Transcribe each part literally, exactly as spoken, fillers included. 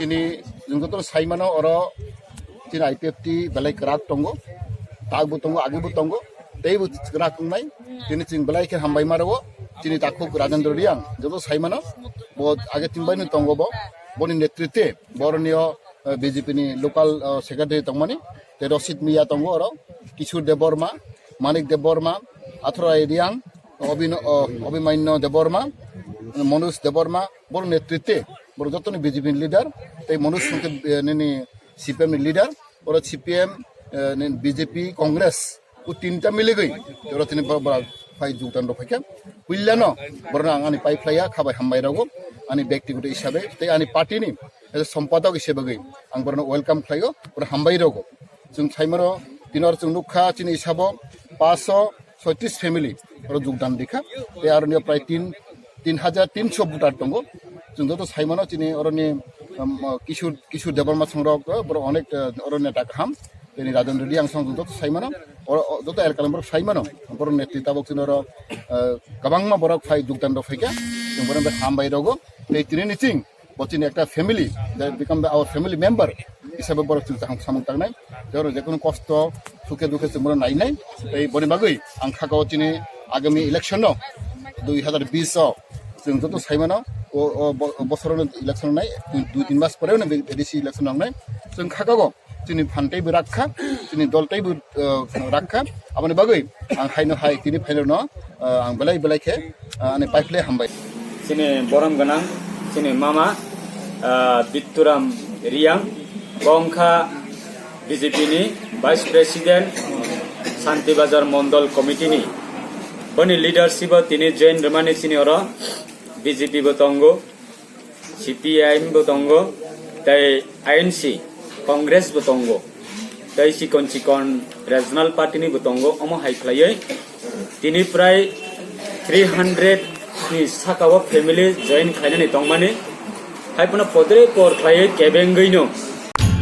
Chini jwng joto sai mano oro chini I P F T belai kwrak tongo, tak bo tongo, agi bo tongo, tei bo kwrak wngnai. Chini chwng belai khe hambai ma rwo chini takhuk Rajendra Reang, joto sai mano bo age tin bai no tongo bo, boni netritwe boroni o, eh, B J P ni local, eh, secretary tongmani, tei Rosit Miya tongo oro, Kishore Debbarma, Manik Debbarma, Athurai Reang, Obino-, o, Abhimanyu Debbarma, Manoj Debbarma, boro netritwe, boro jotoni B J P ni leader, tei Manoj Songke, eh, nini C P M ni leader, oro C P M, eh, nini B J P, Congress, o tinta miligwi, oro tini bo-, bora phai jogdan rok phaikha. Puilano, borno ang ani pai phlaiya, khabai hambai rogo, ani byaktigoto hisabe, tei ani party ni, eh, sompadok hisabe gwi, ang borno welcome khlaio, boro hambai rogo. Chwng saimano, tini oro chwng nukha, chini hisabo, paso, soitris family oro jogdan rikha. Tei aroni prai tin, tin hajar tinso voter tongo. Chwng joto saimano chini oroni, um, Kishore, Kishore Debbarma songrok, uh, borok onek, uh, oro neta kaham. Tini Rajan Reddy ang song joto saimano. Oro, o, joto elkani borok saimano. Borok netri tabok chini oro, uh, kwbangma borok phai jogdan rok phaikha. Chwng borok hambai rogo. Tei tini ni ching bo chini ekta family, they become the, our family member hisabe borok chwng kaham samung tangnai. Tei oro jekono kosto, sukhe dukhe chwng bono nainai. Tei boni bagwi ang kha kao chini agami election no, dui hazar bis o chwng joto saimano, o, o bo-, bosoro election nai, dui, dui tin mas pore no A D C election nangnai. Chwng kha kao chini phan tei bo rakha, chini dol tei bo, uh, rakha. Aboni bagwi ang haino hai tini phaino no, uh, ang belai belai khe, uh, ani pai phlai hambai. Chini borom gwnang, chini mama, uh, Bitturam Reang, bo wngkha B J P ni Vice President, Santi Bazar Mondol Committee ni. Boni leadership o tini join rwmani chini oro B J P bo tongo. C P I M bo tongo, tei I N C, Congress bo tongo, tei chikon chikon regional party ni bo tongo, omo hai khlaiwi tini prai three hundred ni saka o family join khlainani tongmani, hai phano podre por khlaiwi kebengwi no.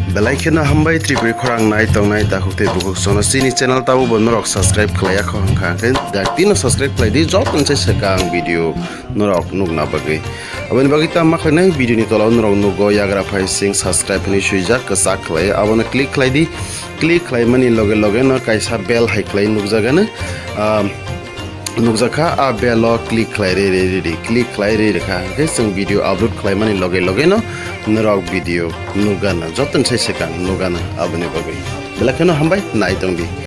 Belai kheno hambai Tripuri khorang nai tongnai takhuk tei bukhuk sono chini channel tabo bo norok subscribe khlaiya kho hwnkha hwnkhe dakti no subscribe khlai di, joto ni sai swkang video norok nukna bagwi. Aboni bagwi tamo khlainai video ni tola o norok nugo yagra phai sing subscribe hinwi swijak kwchak khlai, abono click khlai di. Click khlaimani loge loge no kaisa bell hai khlai nukjagano, ah, nukjakha, a bell o click khlai ri ri ri ri, click khlai ri rikha hwnkhe chwng video upload khlaimani loge loge no norok video nukgana, joto ni sai swkang nukgana. Aboni bagwi belai kheno hambai nai tongdi.